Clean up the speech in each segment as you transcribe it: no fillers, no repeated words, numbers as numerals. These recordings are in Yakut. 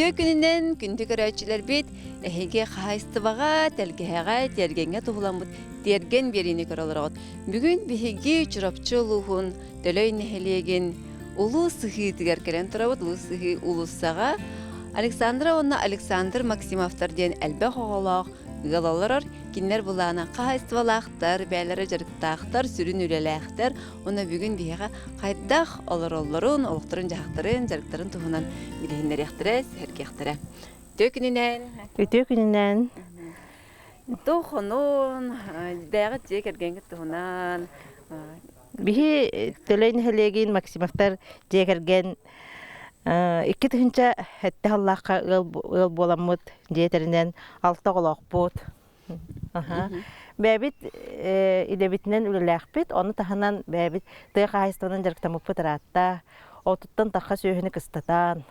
Үтүө күнүнэн күндү көрөөччүлэрбит, эһиги хаһаайыстыбаҕа, тэлгэһэҕэ, тиэргэҥҥэ туһуламмыт тиэргэн биэриини көрө олороҕут. Бүгүн биһиги Чурапчы улууһун Төлөй нэһилиэгин Улуу Сыһыытыгар кэлэн турабыт. Улуу Сыһыы уулуссаҕа Александра уонна Александр Максимовтар диэн элбэх оҕолоох ыал олорор. Кинилэр былаана хаһаайыстыбалаахтар, бэйэлэрэ дьарыктаахтар, сүрүн үлэлээхтэр. Уонна бүгүн биһиэхэ хайдах олороллорун, олохторун-дьаһахтарын, дьарыктарын туһунан билиһиннэриэхтэрэ, сэһэргиэхтэрэ. Үтүө күнүнэн! Үтүө күнүнэн! Туохунун, бэйэҕит дьиэ кэргэҥҥит туһунан Биһи Төлөй нэһилиэгин Максимовтар дьиэ кэргэн 2007 сыллаахха ыал буоламмыт дьиэ тэринэн алта оҕолоохпут. Бэйэбит идэбитинэн үлэлээхпит, ону таһынан бэйэбит тыа хаһаайыстыбанан дьарыктаммыппыт ыраатта. Отуттан тахха сүөһүнү кыстатан,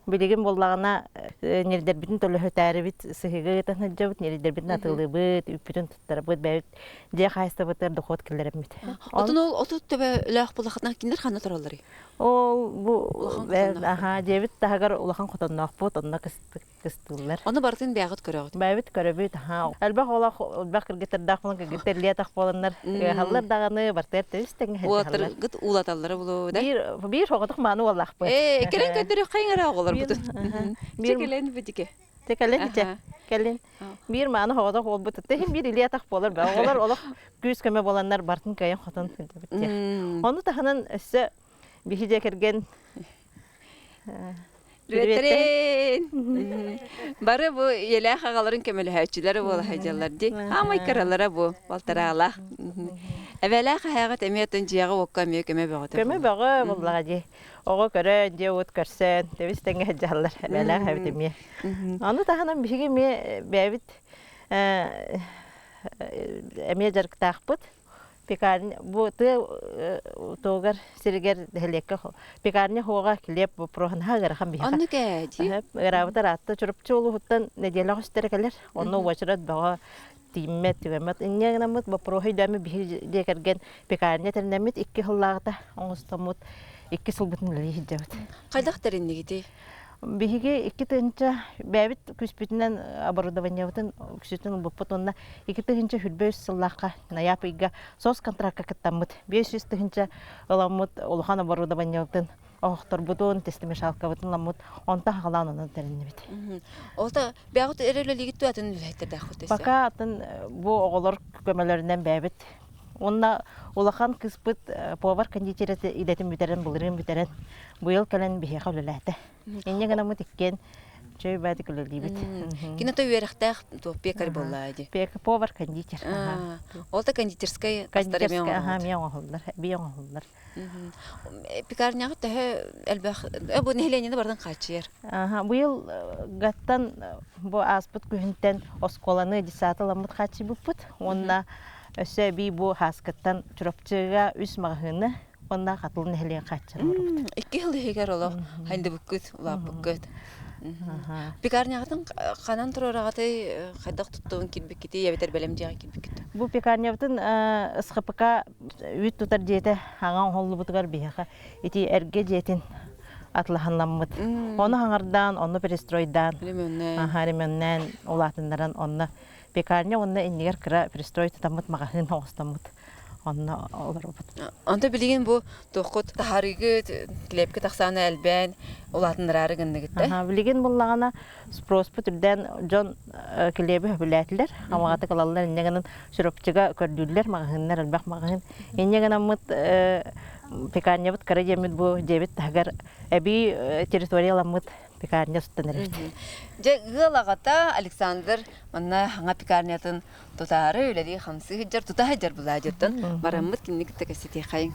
Билигин буоллаҕына ньирдэрбитин төлөһөтөөрүбүт сыһыыга ыытан сылдьабыт, ньирдэрбитин атыылыыбыт, үппүтүн туттарабыт, бэйэбит дьиэ хаһаайыстыбатыгар дохуот киллэрэбит. Отун ол отут төбөлөөх булахатынан кинилэр ханна туралларый? Ол бу аха дьиэбит таһыгар улахан хотонноохпут, онно кыстыыллар. Ону барытын бэйэҕит көрөҕүт? Бэйэбит көрөбүт, аха. Элбэх олох, элбэх кыргыттардаах буолан кыргыттар илиэтах буоланнар ыаһаллар даҕаны, бартыгар тэбис тэҥҥэ сылдьаллар. Уолаттаргыт уулаталлара булуо да? Биир, биир оҕотох мааны уоллаахпыт. Ээ, кэлэн көрдөрүөххэйиҥ эрэ оҕолорбутун. Чэ кэлэн битике. Чэ кэлин, чэ, кэлин. Биир мааны оҕотох уолбут иһин биир илиэтах буолар бэ. Оҕолор олох күүс көмө буоланнар бартын кыайан хотон сылдьабыт. Ону таһынан өссө биһи дьиэ кэргэн Бүөтэрин! Бары бу ийэлээх аҕаларын көмөлөһөөччүлэрэ буола сылдьаллар дии. Аамай кыралара бу, балтараалаах. Эбэлээх эһээҕит эмиэ атын дьиэҕэ-уокка эмиэ көмө бөҕөтө Көмө бөҕө буоллаҕа дии. Оҕо көрөн, дьиэ-уот көрсөн, тэбис тэҥҥэ сылдьаллар. Эбэлээх эбит эмиэ. Ону таһынан биһиги эмиэ бэйэбит эмиэ дьарыктаахпыт. Пекарня бу тыа тугар сиригэр нэһилиэккэ пекарня хуоҕа килиэп боппуруоһун ыарахан биһиэхэ. Оннук ээ дии. Ыараабытар аатта Чурапчы улууһуттан нэдиэлэ үстэрэ кэлэр. Онно уочарат бөҕө тииммэт, түгэммэт. Инньэ гынаммыт боппуруоһу өйдөөммүт биһиги дьиэ кэргэн пекарня тэринэммит икки сыллааҕыта оҥостоммут икки сылбытын үлэлии сылдьабыт. Хайдах тэриннигитий? Биһиги 2 тыһыынча бэйэбит күүспүтүнэн оборудованиебытын үксүтүн ылбыппыт уонна 2 тыһыынча 23 сыллаахха ноябрь ыйга соцконтракка кыттаммыт 500 тыһыынча ыламмыт улахан оборудованиебытын оһохторбутун, тестомешалкабытын ыламмыт, онтон хаалаан онон тэриннибит. Ол да бэйэҕит эрэ үлэлиигит дуо атын үлэһиттэрдээххит өссө? Пока атын бу оҕолор көмөлөрүнэн бэйэбит Уонна улахан кыыспыт повар-кондитер идэтин бүтэрэн, былырыын бүтэрэн, быйыл кэлэн биһиэхэ үлэлээтэ. Инньэ гынаммыт иккиэн чөй баатык үлэлиибит. Кини то үөрэхтээх пекарь буоллаа дии. Повар-кондитер. Ол да кондитерскай астар эмиэ оҥоһуллар. Эмиэ оҥоһуллар, эбии оҥоһуллар. Пекарняҕа төһө элбэх бу нэһилиэнньэни барытын хааччыйар? Быйыл гаттан бу ааспыт күһүнтэн оскуоланы детсад ыламмыт хааччыйбыппыт уонна өссө эбии бу Хааскыттан Чурапчыга үс маҕаһыыны уонна Хатыл нэһилиэгин хааччыйан олоробут. Икки сыл иһигэр олох хайдыбыккыт, улааппыккыт. Пекарняҕытын ханан туруораҕытый, хайдах туттубун киирбиккитий, эбэтэр бэлэм дьиэҕэ киирбиккит? Бу пекарнябытын СХПК үүт тутар дьиэтэ хаҥа оҥоһуллубутугар биһиэхэ ити эргэ дьиэтин атылаһаннаммыт. Ону хаҥардаан, онно перестройдаан, ремоннээн улаатыннаран онно пекарня уонна иннигэр кыра пристрой тутаммыт маҕаһыын оҥостоммут онно олоробут. Онто билигин бу туоххут таһаарыыгыт килиэпкэ тахсаана элбээн улаатыннараары гынныгыт да? Билигин буллаҕына спроспут үрдээн дьон килиэби сөбүлээтилэр, хамаҕатык ылаллар инньэ гынан Чурапчыга көрдүүллэр маҕаһыыннар элбэх маҕаһыын. Инньэ гынаммыт пекарнябыт кыра диэммит бу дьиэбит таһыгар эбии территория ыламмыт пекарня туттан эрэбит. Дьэ ыал аҕата Александр манна хаҥа пекарнятын тутаары үлэлии-хамсыы сылдьар, тута сылдьар былаадьыттан бараммыт кинини кытта кэпсэтиэххэйиҥ.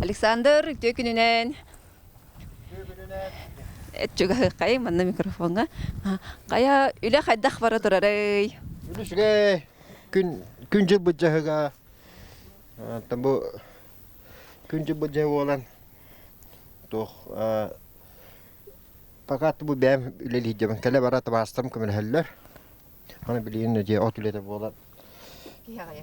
Александр, үтүө күнүнэн! Чугаһыаххайыҥ манна микрофоҥҥа. Хайа, үлэ хайдах бара турарый? Үлэ үчүгэй. Күн күн дьыл быдьаһыга бу күн дьыл быдьаһы буолан туох Пока бу бэйэм үлэлиирдибин кэлэ бара табаарыстарым көмөлөһөллөр. Аны билигин дьиэ от үлэтэ буолан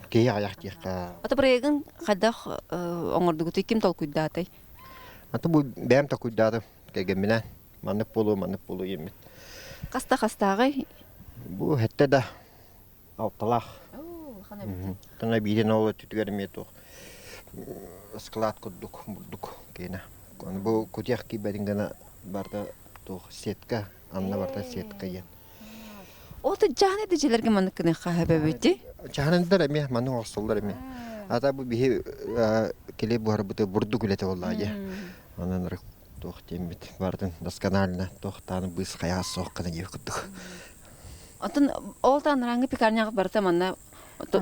киһи аҕыйах диэххэ. Ата проегын хайдах оҥордугутуй ким толкуйдаатай? Ата бу бэйэм толкуйдаатым кэргэмминэн. Маннык буолуо, маннык буолуо диэммит. Хаста хастааҕый? Бу хэттэ да алталаах. Тана биирин ол өттүтүгэр эмиэ туох склад курдук бурдук киэнэ. Бу кутиах киирбэтин гына барыта туох сетка, анна барыта сетка диэн. Ол дьаһан эдичилэргэ маннык гыныахха сөбөбүт Чаһанандар эмиэ маннык оҥостоллор эмиэ. Ата бу биһи кили буһарбыты бурдук үлэтэ буоллаа дии. Онон туох диэммит барытын досконально туохтааны быыс хайаҕас суох гына диэх курдук. Оттон ол таанарааҥҥы пекарняҕыт барыта манна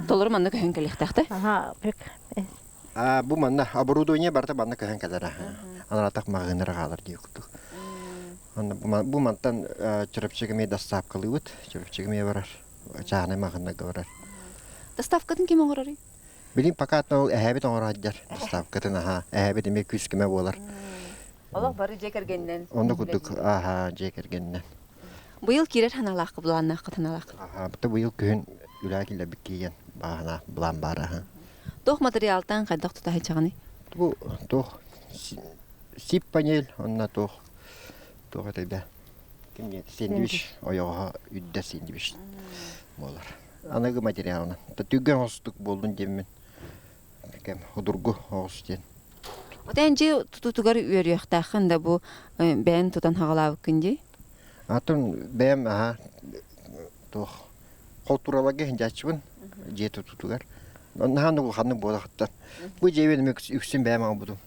толору манна көһөн кэлиэхтээх Аха, пек. А бу манна оборудование барыта манна көһөн кэлэр. Анаратах маҕаһыыннара хаалар диэх курдук. Бу мантан Чурапчыга эмиэ доставкалыыбыт. Чурапчыга эмиэ барар. Чааһынай маҕаһыыннарга барар. Доставкатын ким оҥорорый? Билин пока ол эһээбит оҥоро сылдьар доставкатын аһаа. Эһээбит эмиэ күүс-көмө буолар. Олох бары дьиэ кэргэнинэн. Онно курдук аһаа дьиэ кэргэнинэн. Быйыл киирэр ханалаахха былааннааххыт ханалаах. Аһаа, быйыл күһүн үлэҕэ киллэрбит киийэн бааһына былаан баар аһаа. Туох материалтан хайдах тута сылдьаҕыный? Бу туох сип панель онно туох туох этэй ким диэн сэндвич ойоҕоһо үрдэ сэндвич буолар. Аныгы материалынан. Түргэн оҕустук буоллун диэммин кэм судургу оҕус диэн. Отон дьиэ тутуутугар үөрүөхтээххин да бу бэйэн тутан хаҕалаабыккын дии? Атын бэйэм аһа туох холтураларга иһин дьиэ тутуутугар. Наһаа улаханнык буолахыттан. Бу дьиэбин үксүн бэйэм оҥорбутум.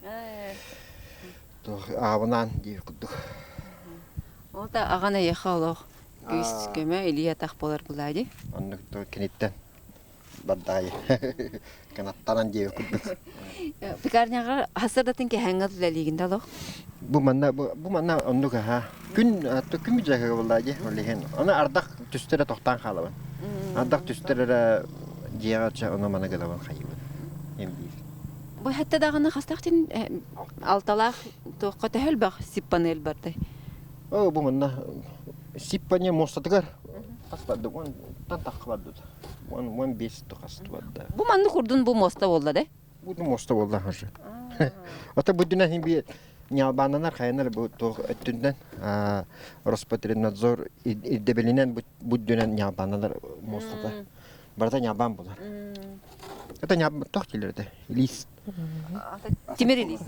Туох аабынаан диир курдук. Ол да аҕан эйиэхэ олох күүс көмө илии атах буолар булаа дии. Оннук киниттэн бардаайы канаттанан диэбит курдук. Пекарняҕа хасырдатын кэһэҥҥэ үлэлиигин да олох? Бу манна бу манна оннук аха. Күн күн бүдьэһэ буоллаа дии ол иһин. Аны ардах түстэрэ тохтоон хаалабын. Ардах түстэр эрэ дьиэҕэ чэ ону маны гынабын хайыбын. Эмдиир. Бу хэтте даҕаны хастаах дин алталаах туохха төһө элбэх сип-панель бардай? О, бу манна сип-панель муостатыгар хас барды? Уонтан тахха барды. 15 хас барда. Бу манны курдун бу муоста буолла да? Бу муоста буолла хажы. Ата бу дүнэ хин би ньалбаананар хайанар бу туох өттүнэн Роспотребнадзор ирдэбилинэн бу дүнэн ньалбаананар муостата. Барыта ньалбаан буолар. Это ньалбаан туох дииллэр этэ? Илиис. Тимир илиис.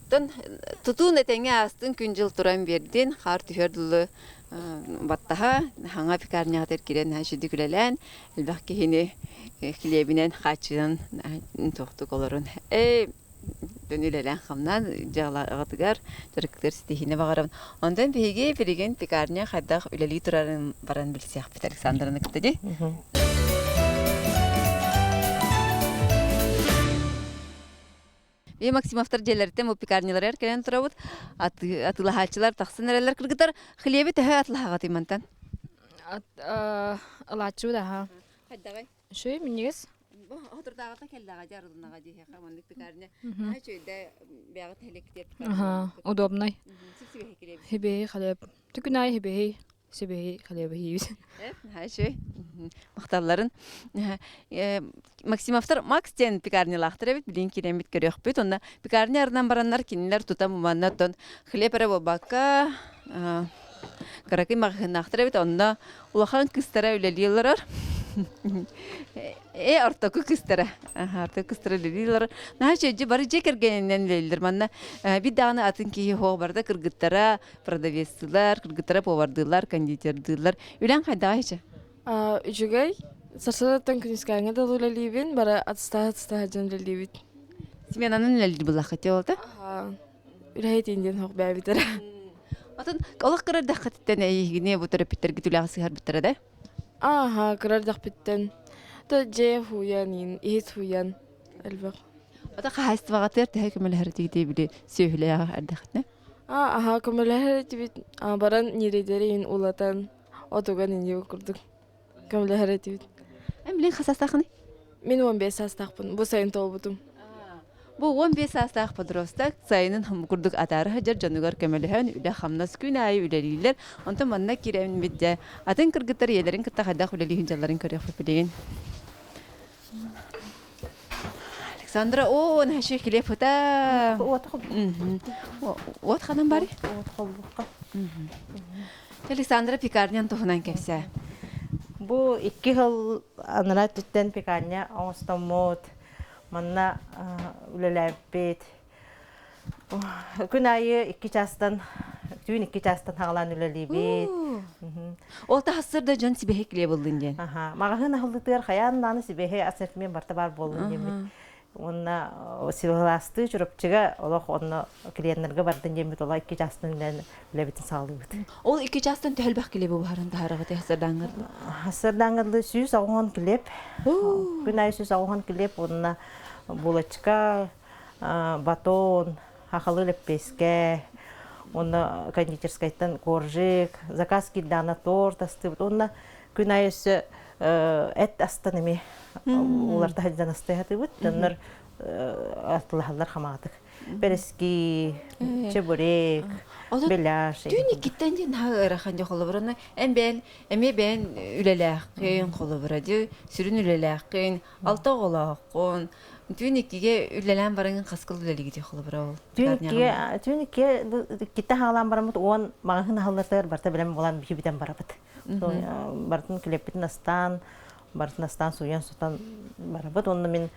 Тон тутуун этэҥҥэ аастын күн-дьыл туран биэрдин, хаар түһэр дылы баттаһа, хаҥа пекарняҕытыгар киирэн наһаа үлэлээн, элбэх киһини килиэбинэн хааччыйан туохтук олорун. Ээ, дьон үлэлээн-хамнаан дьыалаҕытыгар, дьарыктыыр ситиһиини баҕарабын. Онтон биһиги билигин пекарня хайдах үлэлии турарын баран билсиэхпит Александраны кытта дии. Би Максимовтар дьиэлэриттэн бу пекарняларыгар кэлэн турабыт. Атыылаһааччылар тахсан эрэллэр кыргыттар хлеби төһө атылаһаҕытый мантан? Ылааччыбыт аха. Хайдаҕый? Үчүгэй минньигэс. Бу отурдааҕыта кэллэҕэ дии арылыннаҕа дии маннык пекарня. Наһаа үчүгэйдэ бэйэҕит нэһилиэктиэр Аха, удобнай. Сип-сибэһи килиэбит. Хибэһи хлеб. Түкүн аайы хибэһи, сибэһи хлеба хийбит. Наһаа үчүгэй. Махталларын. Максимовтар Макс диэн пекарнялаахтар эбит, билин киирэммит көрүөхпүт. Онно пекарня арынан бараннар кинилэр тута манна оттон хлеб эрэ буолбакка кыракый маҕаһыыннаахтар эбит. Онно улахан кыыстара үлэлии олорор. Э ортоку кыыстара. Ортоку кыыстара үлэлии олорор. Наһаа үчүгэй бары дьиэ кэргэнинэн үлэлииллэр. Манна биир даҕаны атын киһи суох барыта кыргыттара продавецтыылар, кыргыттара повардыыллар, кондитердыыллар. Үлэҥ хайдаҕый ичэ? Үчүгэй. Сарсыардаттан күнүскээҥҥэ дылы үлэлиибин, бары атыстаһа-атыстаһа дьон үлэлиибит. Сменанан үлэлиир буллаххыт ол да? Үлэһит диэн суох бээбитэрэ. Отон олох кыра эрдэххититтэн эйигини бу төрөппүттэргит үлэҕэ сыһарбыттара да? Ааха, кыра эрдэхпиттэн. То дьиэ хууйан, иһит хууйан элбэх. Ото хаһаайыстыбаҕытыгар төһө көмөлөһөр этигитий били сүөһүлээх эрдэххитинэ? Аха, көмөлөһөр этибит. Баран ньирэйдэри улатан, отуган инньэ курдук көмөлөһөр этибит. Эн билин хас саастааххыный? Мин 15 саастаахпын. Бу сайын туолбутум. Бу 15 саастаах подросток сайынын курдук атаары сылдьар дьонугар көмөлөһөн, үлэ-хамнас күн аайы үлэлииллэр. Онтон манна киирэммит дьэ атын кыргыттар ийэлэрин кытта хайдах үлэлии сылдьалларын көрүөхпүт билигин. Александра, о, наша хлеб ыта. От ханан бары? Александра пекарнян туһунан кэпсээ. Бу икки сыл анараа өттүттэн пекарня оҥостоммут, манна үлэлээбиппит. Күн аайы икки чаастан, түүн икки чаастан хаҕалаан үлэлиибит. Ол таһассыр да дьон сибэһи килиэ буллун диэн. Аха, маҕаһыын аһыллытыгар хайаан даҕаны сибэһи ассортимент барыта баар буоллун диэммит. Уонна силалаастыы Чурапчыга олох онно клиеннэргэ бардын диэммит ола икки чаастан үлээн үлэбитин саҕалыыбыт. Ол икки чаастан төһөлбөх килиэби буһаран таһаарабыт хасардаангарлы? Хасардаангарлы 180 килиэп. Күн аайы 180 килиэп уонна булочка, батон, хахалы лэппиэскэ, уонна кондитерскайтан коржик, заказ киирдэҕинэ торт астыыбыт. Уонна күн аайы өссө эт астан эмиэ уларта сылдьан астыы сатыыбыт. Дьоннор атылаһаллар хамаҕатык. Бэрэски, чебурек, беляш. Түүн иккиттэн диэн наһаа ыарахан дьэ холобура эн бэйэн эмиэ бэйэн үлэлээххин холобура дьэ сүрүн үлэлээххин алта оҕолооххун түүн иккигэ үлэлээн бараҥын хаскыл үлэлигит холобура ол Түүн иккигэ түүн иккигэ иккиттэн хаалаан бараммыт уон маҕаһыын аһыллартыгар барыта бэлэм буолан бүтэн барабыт. Барытын килэппитин астаан, барытын астаан сууйан-сотон барабыт. Онно мин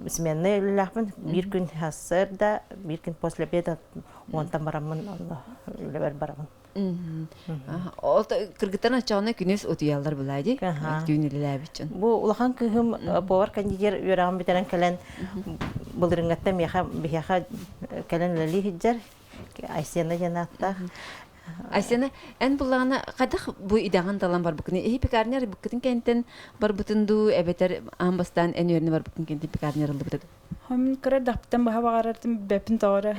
сменный үлэлээхпин. Биир күн сарсыарда, биир күн после обеда уонтан бараммын онно үлэбэр барабын. Ол кыргыттан оччоҕуна күнүс утуйаллар булаа дии. Түүн үлэлээбит дьон. Бу улахан кыыһым повар-кондитер үөрэҕин бүтэрэн кэлэн былырыыҥҥаттан миэхэ биһиэхэ кэлэн үлэлии сылдьар. Айсена диэн ааттаах. Айсена, эн буллаҕына хайдах бу идэҕин талан барбыккыный? Эһи пекарня арыйбыккытын кэнтэн барбытын дуу, эбэтэр аан бастаан эн үөрэнэ барбыккын кэнтэн пекарня арыллыбыта дуу? Мин кыра эрдэхпиттэн баһа баҕарартым бэппин тоҕо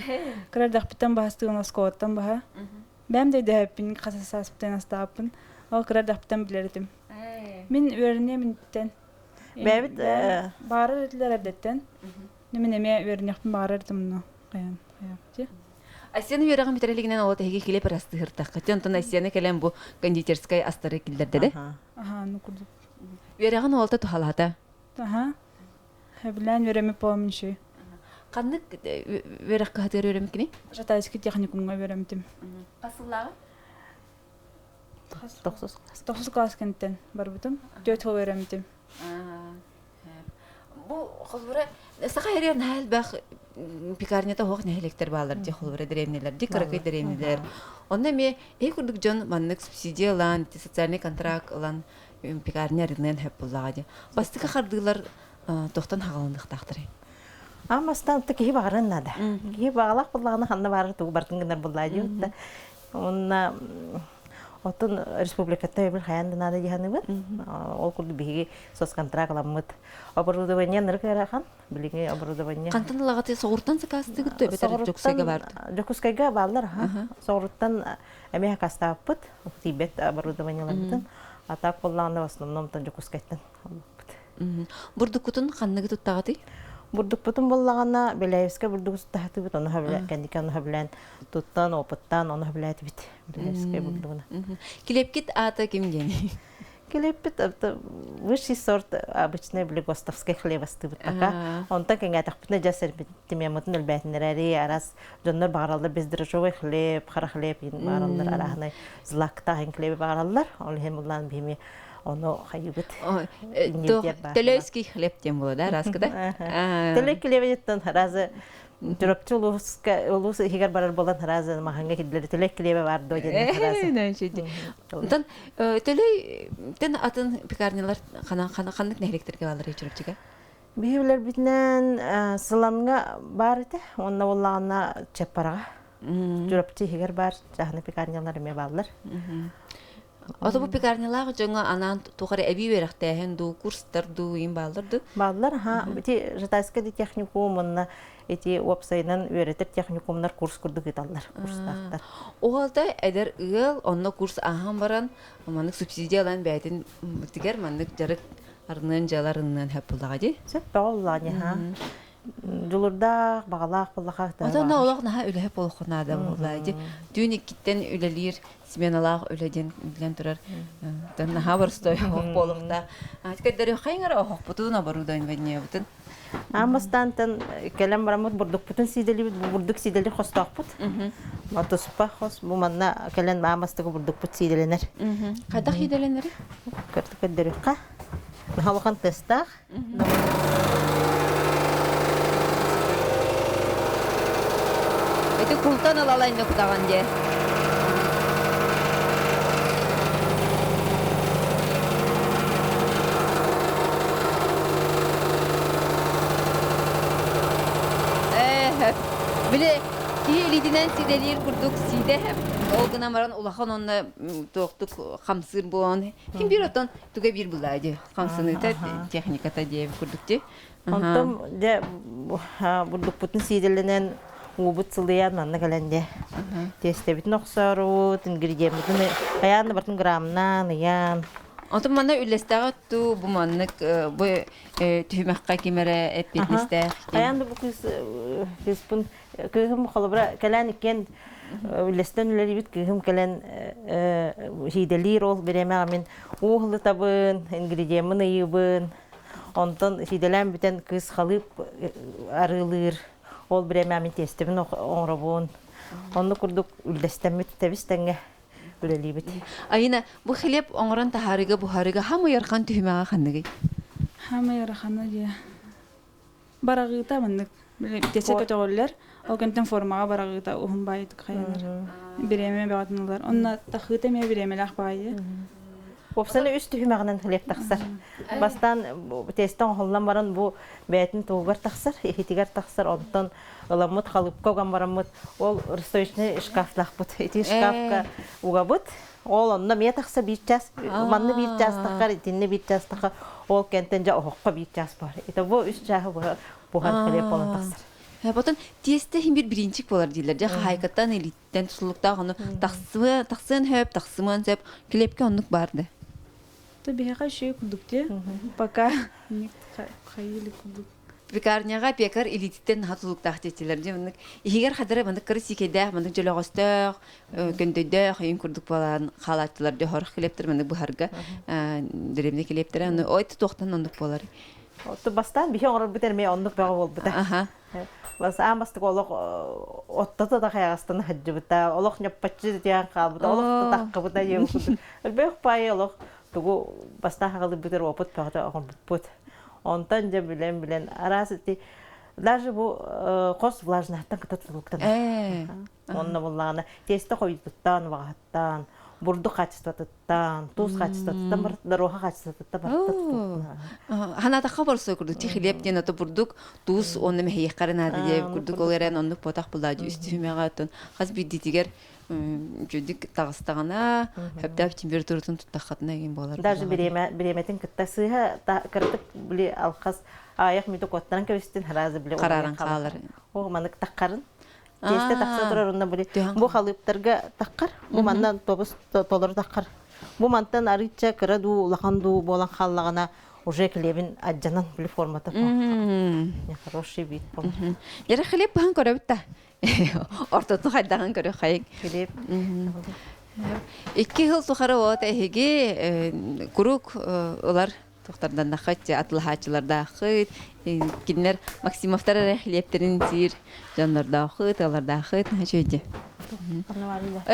Кыра эрдэхпиттэн баһастыгын оскуолаттан баһа. Бэйэм да өйдөһөппүн хас сааспыттан астааппын. Ол кыра эрдэхпиттэн билэр этим. Мин үөрэниэм инниттэн. Бэйэбит Баҕарар этилэр эрдэттэн. Мин эмиэ үөрэниэхпин баҕарар этим онно. Хайан, хайан. Айсена үөрэҕин бүтэрэ илигинэн ол эһиги килиэп ырастыһыртаххыт. Онтон Айсена кэлэн бу кондитерскай астары киллэрдэ да? Аха, ну курдук. Үөрэҕин уолта туһалаата. Аха. Сөбүлээн үөрэммит буоламмын үчүгэй. Ханнык үөрэх кыһатыгар үөрэммиккиний? Жатайский техникумҥа үөрэммитим. Хас сыллааҕы? Тохсус Тохсус класс кэнниттэн барбытым. Түөрт сыл үөрэммитим. Бу холобура саха сиригэр наһаа элбэх пекарнята оһох нэһилиэктэр бааллар дии холобура дэриэбинэлэр дии кыракый дэриэбинэлэр. Онно эмиэ эһи курдук дьон маннык субсидия ылан, социальный контракт ылан пекарня арыныан сөп буоллаҕа дии. Бастакы хардыылар тохтон хаҕаланыахтаахтарай? Аан бастаан киһи баҕарыан наада. Киһи баҕалаах буоллаҕына ханна баарар тугу бартын гынар буоллаа дии. Уонна оттон республикаттан өйөбүл хайаан да наада дии саныыбын. Ол курдук биһиги соцконтракт ыламмыт. Оборудование нырык ыарахан. Билиҥҥи оборудование. Хантан ылаҕытый соҕуртан сакаастыгыт дуо эбэтэр Дьокуускайга баар Дьокуускайга бааллар аха. Соҕуруттан эмиэ сакаастаабыппыт. Тиийбэт оборудованиеларбытын. А так буоллаҕына в основном Дьокуускайтан ылбыппыт. Бурдуккутун ханныгы туттаҕытый? Бурдукпутун буллаҕына Беляевскай бурдугу туттаһатыбыт, ону кэнники ону сөбүлээн туттан, опыттаан ону сөбүлээтибит Беляевскай бурдугуна. Килиэпкит аата ким диэний? Килиэппит высший сорт обычный блегостовский хлеб астыыбыт пока. Онтон кэҥээтэхпитинэ дьэ сэрбиттимиэммытын өлбээтинэрэри арас дьоннор баҕараллар бездрожжевой хлеб, хара хлеб баҕараллар арааһынай злактаах хлеби баҕараллар. Ол иһин буллаан биһими ону хайыбыт. Төлөйский хлеб диэн буолар да араскыда? Төлөй хлебиттен разы Чурапчы улууска улуус иһигэр барар буолан разы маһаҥҥа киллэри төлөй хлебе бар дуо диэн разы. Онтон төлөй тен атын пекарнялар ханнык нэһилиэктэргэ бааллар Чурапчыга? Биһи билэрбитинэн Сыламҥа баар этэ, уонна буоллаҕына Чаппараҕа. Чурапчы иһигэр баар чааһынай пекарнялар эмиэ бааллар. Ото бу пекарнялаах дьоҥҥо анаан туох эрэ эбии үөрэхтээһин дуу, курстар дуу иин бааллар дуу? Бааллар, аха. Ити Жатайскай техникум уонна ити уопсайынан үөрэтэр техникумнар курс курдук ыыталлар, курстаахтар. Оҕолто эдэр ыал онно курс ааһан баран маннык субсидия ылан бэйэтин тигэр маннык дьарык арыныан дьыала арыныан сөп буллаҕа дии. Сөп бөҕө буллаҕа дии, ха. Дьулурдаах, баҕалаах буллаха Ото онно олох наһаа үлэһит буолуохха наада буоллаа дии. Түүн иккиттэн үлэлиир сменалаах үлэ диэн билэн турар. Наһаа боростуой оһох буолуохтаах. Көрдөрүөххэйиҥ эрэ оһохпутун, оборудованиебытын. Аан бастаантан кэлэн бараммыт бурдукпутун сиидэлиибит, бу бурдук сиидэлир хостоохпут. Туспа хос бу манна кэлэн аан бастакы бурдукпут сиидэлэнэр. Хайдах сиидэлэнэри? Көрдөрүөххэ. Наһаа улахан тыастаах. Ити култан ылалайн нуктаҕын дии. Ээ, били киһи илиитинэн сиидэлиир курдук сиидэ ол гынан баран улахан онно туохтук хамсыыр буолан ким биир оттон туга биир булаа дии хамсаныыта техниката диэбит курдук дии. Онтон дьэ бурдукпутун сиидэлэнэн уубут сылыйан манна кэлэн дьэ тиэстэбитин охсоорубут, ингредиеммитин хайаан да бартын граммнаан, ыйаан. Онтон манна үллэстэҕэ туу бу маннык бу түһүмэххэ ким эрэ эппиэтинэстээх. Хайаан да бу кыыс кыыспын кыыһым холобура кэлэн иккиэн үллэстэн үлэлиибит кыыһым кэлэн сиидэлиир ол бириэмэҕэ мин уу ыһылытабын ингредиеммин ыйыыбын онтон сиидэлээн бүтэн кыыс халыып арыылыыр ол бириэмэҕэ мин тиэстэбин оҥоробун оннук курдук үллэстэммит тэбис тэҥҥэ үлэлиибит. Айына, бу хлеб оҥорон таһаарыыга буһарыыга хаамай ыарахан түһүмэҕэ ханныгый? Хаамай ыарахана дии. Бараҕыыта маннык тиэсэ көтөҕүллэр, ол кэнниттэн формаҕа бараҕыыта уһун баайытык хайанар. Бириэмэ бөҕөтүн ылар. Онно тахыыта эмиэ бириэмэлээх баайы. Уопсайынан үс түһүмэҕинэн хлеб тахсар. Бастаан тиэстэ оҥоһуллан баран бу бэйэтин туһугар тахсар, иһитигэр тахсар, онтон ыламмыт халыпка уган бараммыт ол расстоечный шкафтаахпыт. Ити шкафка угабыт. Ол онно эмиэ тахса биир час, манна биир час тахар, итиннэ биир час тахар, ол кэнтэн дьэ оһоххо биир час бар. Это бу үс чааһы быһа буһан хлеб буолан тахсар. Потом тиэстэ иһин бир биринчик болар дииллэр. Дьэ хаһаайкаттан илииттэн тутулуктаах ону тахсыа, тахсыан сөп, тахсымыан сөп. Килиэпкэ оннук баар да. То биһиэхэ үчүгэй курдук дии. Пока хайыылы курдук. Пекарняҕа пекарь илиититтэн наһаа тутулуктаах диэччилэр. Дьэ маннык иһигэр хадара маннык кыра сиикэйдээх, маннык дьөлөҕөстөөх, көндөйдөөх өйүн курдук буолан хаалааччылар дьэ хорох килиэптэр маннык быһарга дэриэбинэ килиэптэрэ аны ой туохтан оннук буолар. Отту бастаан биһи оҥорорбут эрмэ оннук бөҕө буолбута. Бас аан бастакы олох оттото да хайаҕастан сылдьыбыта, олох ньоппоччу тиһэн хаалбыта, олох тутаххыбыта диэн курдук. Элбэх паайы олох тугу бастаан хаҕылыйбытыр опыт бөҕөтө оҥорбуппут. Онтон дьэ билэн-билэн араас ити даже бу хос влажноһыттан кыта тутулуктанар. Онно буллаҕына тиэстэ хойутуттан, убаҕаһыттан, бурдук хаачыстыбатыттан, туус хаачыстыбатыттан бар, доруоха хаачыстыбатыттан барыта тутулуктанар. Ханаатахха борсой курдук ти хлеб диэн ото бурдук туус уонна мэһийэххэ наада диэбит курдук ол эрэн оннук буотах булаа үстүһүмэҕэ оттон хас биирдиитигэр үчүгдүк таҕыстаҕына сөптөөх температуратын туттаххытына игин буолар. Даже бириэмэ бириэмэтин кытта сыыһа кыратык били алхас аайах мүтү куоттаран кэбистин сразу били харааран хаалар. О манык таххарын тиэстэ тахса турар онно били бу халыыптарга таххар бу манна тобус толору таххар бу мантан арыычча кыра дуу улахан дуу буолан хааллаҕына уже хлебин адьанан били формата хороший вид болар. Яра хлеб баһан көрөбүт да Ортотун хайдаҕын көрүөххэйиҥ. Хлеб. Икки сыл тухары от эһиги куруук ылар тохторданнаххыт атылаһааччылардааххыт кинилэр Максимовтар эрэ хлебтерин сиир дьоннордооххут ыаллардааххыт үчүгэй дии.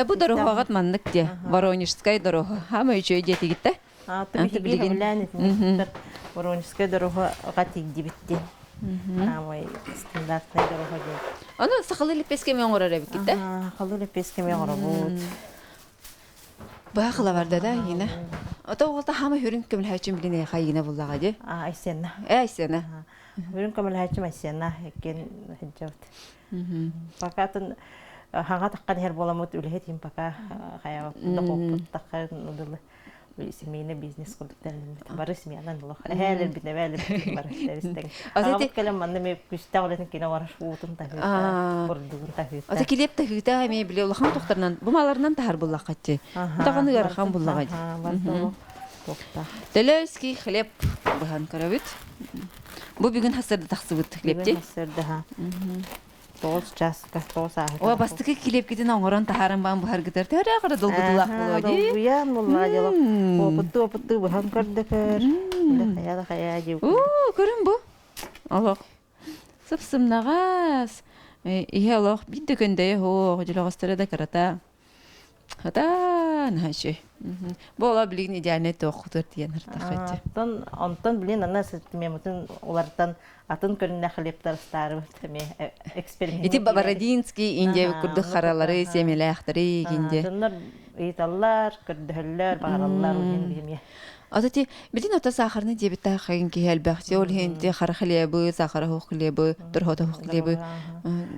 Бу дорогоҕут маннык дии Воронежскай дорога хаама үчүгэй диэтигит да Билигин Воронежскай дорога тиийдибит дии. Аамай стандартнай дорога диэн. Аны сахалыы лепеске эми оҥорор эбиккит да? Сахалыы лепеске эми оҥоробут. Баахыла барда да Айина. Ото оҕолто хаама хүрүн көмөлөһөөччүм билин эйэхэ Айина буллаҕа дии. Айсенна. Э Айсена. Хүрүн көмөлөһөөччүм Айсена иккиэн сылдьабыт. Пока атын хаҥа таххан иһэр буоламмыт үлэһит пока хайаабаппыт дохуоппут таххан дылы семейный бизнес курдук тэриллибит. Бары семьянан олох. Эһээлэрбит, эбээлэрбит бары тэбистэҥ. Аҕабыт кэлэн манна эмиэ күстээх үлэтин кини оҥорор уутун таһыыта, бурдугун таһыыта. Ата килиэп таһыыта эмиэ били улахан тохторунан бу маларынан таһар буллаххаччы. Даҕаны ыарахан буллаҕа дии. Төлөөский хлеб быһан көрөбүт. Бу бүгүн хасырда тахсыбыт хлебти. Бүгүн хасырда Тоҕус чааска, тоҕус ааһыта. О, бастакы килиэпкитин оҥорон таһааран баан быһаргытар төһө эрэ долгутуулаах буолуо дии. Долгуйан буоллаҕа дьоло. Опыттыы опыттыы быһан көрдөкөр. Хайа да хайа дии. Уу, көрүн бу. Олох сып-сымнаҕас. Иһэ олох биир да көндөйө суох, дьөлөҕөстөрө да кырата. Хата, наһаа үчүгэй. Бу олох билигин идеальнай туоххутугар тиийэн ыртаххаччы. Онтон онтон билин аны ассортимеммытын уларытан атын көрүннэх хлебтар астаарыбыт эмиэ эксперимент. Ити Бородинский Индия курдук харалары, сиэмэлээхтэри Индия. Дьоннор ыйыталлар, көрдөһөллөр, баҕараллар уһун биһимиэ. Ата ти билин ото сахарны диэбиттээх хайын киһи элбэх ти ол иһин ти хара хлебы, сахара хух хлебы, дорохото хух хлебы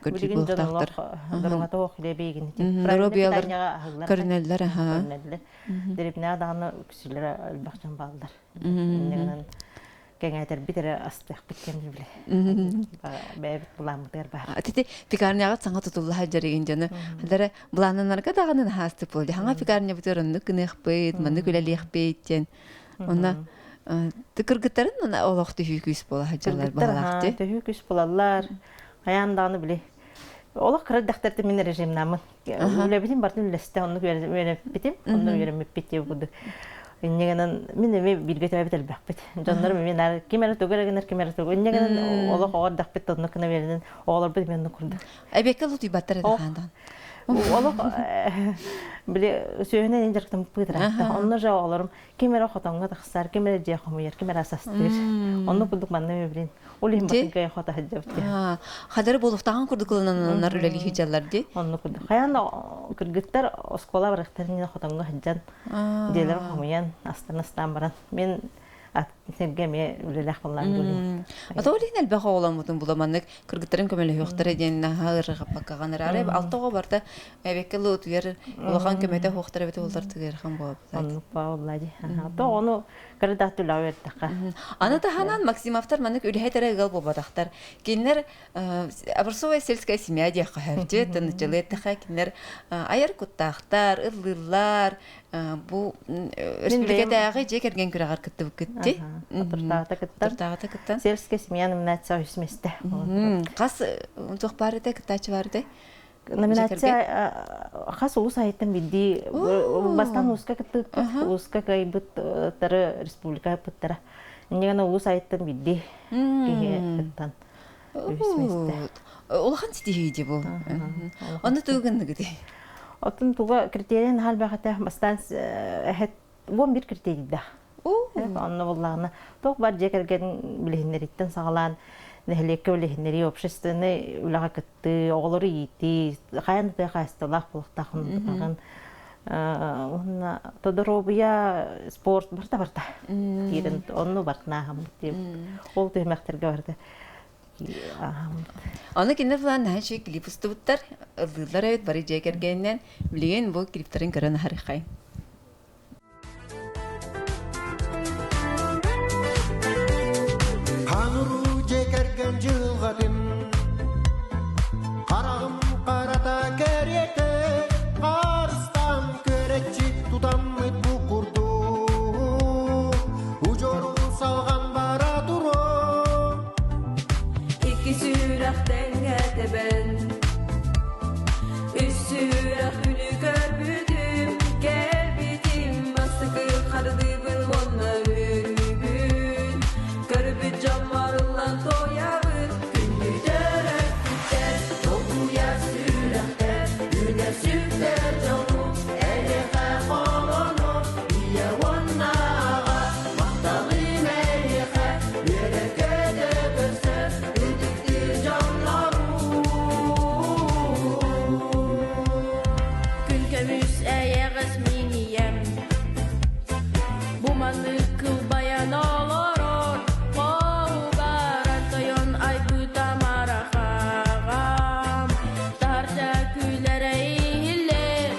көрдүүр буолуохтаахтар. Дорохото хух хлебы игин. Доруобуйалар көрүнэллэр аха. Дерибнэ даҕаны үксүлэрэ элбэх дьон бааллар. Кэҥээтэрбит эрэ астыахпыт диэн билэ. Бэйэбит былааммытыгар баар. Тити пекарняҕа саҥа тутулла сылдьар игин дьону. Хадара былааннанарга даҕаны наһаастык буолла. Хаҥа пекарнябытыгар оннук гыныахпыт, маннык үлэлиэхпит диэн. Онно кыргыттарын олох төһүү күүс буола сылдьаллар баһалаахты. Төһүү күүс буолаллар. Хайаан даҕаны били олох кыра дэхтэртэ мин режимнаммын. Үлэбитин бартын үллэстэ оннук үөрэммитим, онно үөрэммиппит диye курдук. Инньэ мин эмиэ бииргэ төрөөбүт элбэхпит. Дьоннорум эмиэ наар ким эрэ тугу эрэ гынар, ким эрэ тугу. Инньэ гынан олох оҕо эрдэхпит оннук гына үөрэнэн оҕолорбут эмиэ оннук курдук. Эбиэккэ лутуйбаттар этэ хаандан. Олох били сүөһүнэн дьарыктаммыт ыраатта. Онно же оҕолорум ким эрэ хотоҥҥо тахсар, ким эрэ дьиэ хомуйар, ким эрэ асастыыр. Оннук курдук манна билин Ол иһин батын кыайан хото сылдьабыт диэн. Хадары буолуохтааҕын курдук ылынаннар үлэлии сылдьаллар дии. Оннук курдук. Хайаан да кыргыттар оскуола барыахтарын хотоҥҥо сылдьан, дьиэлэрин хомуйан, астан астаан баран. Мин сиргэ эмиэ үлэлээх буоллаан дуу. Ата ол иһин элбэх оҕоломмутун була маннык кыргыттарын көмөлөһүөхтэрэ диэн наһаа ыарырҕаппаккаҕын араары алта оҕо барта эбэккэ луутуйар улахан көмөтө суохтар эбит буоллар тыгыархан буолбут. Оннук буолла дии. То ону Кырдаах түлэҕэ үөрдэххэ. Аны таһынан Максимовтар маннык үлэһит эрэ ыал буолбатахтар. Кинилэр образцовая сельская семья диэххэ сөп тынычылыы эттэххэ кинилэр айар куттаахтар, ыллыыллар. Бу республикатааҕы дьиэ кэргэн күрэҕэр кыттыбыккыт дии. Отуртааҕыта кыттан. Отуртааҕыта кыттан. Сельская семья номинация үс миэстэ. Хас туох баар этэ, кыттааччы баар этэ? Номинация хас улус айыттан билдии бастаан улууска кыттыыппыт, улууска кыайбыттары республика ыппыттара. Иннигэн улуус айыттан билдии киһи кыттан үһүс миэстэ. Улахан ситиһии дии бу. Онно тугу гынныгыт? Оттон туга критерийин наһаа элбэх этэ. Бастаан эһэт 11 критерийдээх. Онно буллаҕына туох бар дьиэ кэргэн билиһиннэриттэн саҕалаан нэһилиэккэ билиһиннэрии, общественнай үлэҕэ кыттыы, оҕолору иитии, хайан да тыа хаһаайыстыбалаах буолуохтаахын уонна доруобуйа, спорт барыта барыта киирэн онну барытын ааһаммыт диэбит. Ол түһүмэхтэргэ барыта Аны кинилэр былаан наһаа үчүгэй клип устубуттар, ыллыыллар эбит бары дьиэ кэргэнинэн. Билигин бу клиптарын көрөн аһарыххай. Хануруу дьиэ кэргэн дьылҕатын Хараҕым харата кэриэтэ Харыстаан көрөччү тутаммыт бу курдук Удьуору салҕан бара туруо Икки сүрэх тэҥҥэ тэбэн Үс сүрэх күнү көрбүтүм Кэлбитим бастакы хардыыбын уонна үөрүүбүн Көрбүт дьоммор ыллан туойабыт Күндү төрөппүттэр долгуйар сүрэхтэр Үүнэр сүктэр дьолу эйиэхэ холону Ийэ уонна аҕа махталым эйиэхэ Үөрэ-көтө көрсөр ытыктыыр дьоннорум Күн көмүс эйэҕэс мин ийэм Бу маннык кылбайан олорор Хоһугаран тойон айбыта марахаҕам Таһырдьа күлэрэ иһиллэр.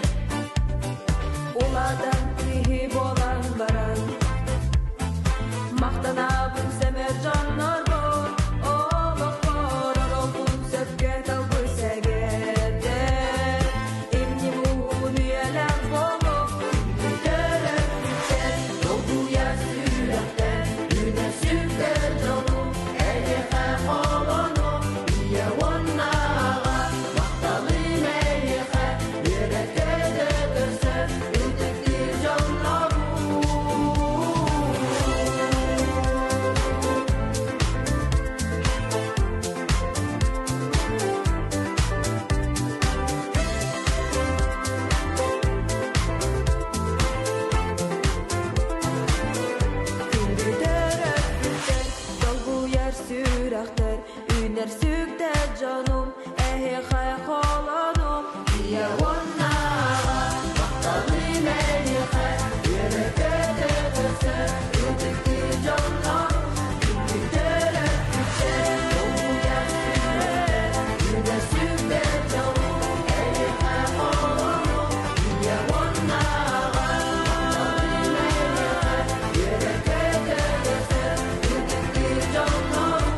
Ытыктыы дьоннорум, күндү төрөппүттэр. Долгуйар сүрэхпэр, үгүс-сүппэт дьолу эйиэхэ холонуом, ийэ уонна аҕа. Махталым эйиэхэ, үөрэ-көтө өссө ытыктыы дьоннорум.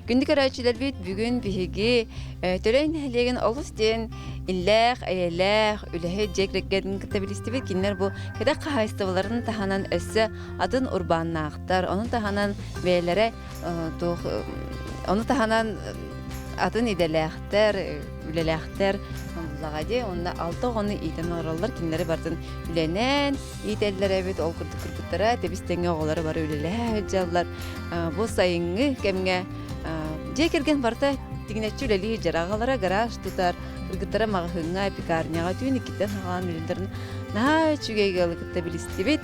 Күндү көрөөччүлэрбит, бүгүн биһиги Төлөй нэһилиэгин олус диэн иллээх, эйэлээх, үлэһит дьиэ кэргэнин кытта билистибит. Кинилэр бу кэтэх хаһаайыстыбаларын таһынан өссө атын урбааннаахтар, ону таһынан бэйэлэрэ туох ону таһынан атын идэлээхтэр, үлэлээхтэр буллаҕа дии. Онно алта оҕону иитэн олороллор. Кинилэри барытын үлэнэн иитэллэр эбит. Ол курдук кыргыттара тэбис-тэҥҥэ оҕолоро бары үлэлэһэ сылдьаллар. Бу сайыҥҥы кэмҥэ дьиэ кэргэн барыта тигинэччи үлэлии сылдьар. Аҕалара гараж тутар, кыргыттара маҕаһыыҥҥа, пекарняҕа түүн иккиттэн саҕалаан үлэлэрин наһаа үчүгэй ыалы кытта билистибит.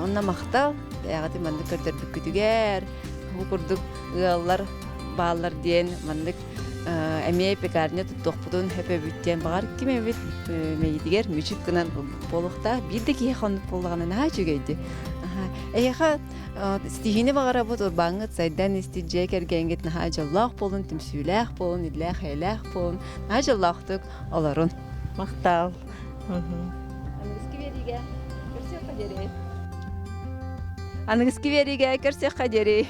Онно махтал, бэйэҕитин маннык көрдөрбүккүтүгэр, бу курдук ыаллар бааллар диэн маннык эмиэ пекарня туттуохпутун сөп эбит диэн баҕар ким эбит мэйиитигэр мүчүк гынан буолуохтаах. Биир да киһи хоннук буоллаҕына наһаа үчүгэйди. Эһиэхэ Ситиһиини баҕарабыт, урбааҥҥыт сайдан истит дьиэ кэргэҥҥит наһаа дьоллоох буолун, түмсүүлээх буолун, иллээх-эйэлээх буолун, наһаа дьоллоохтук олорун. Махтал. Аныгыскы биэриигэ көрсүөххэ диэри. Аныгыскы биэриигэ көрсүөххэ диэри.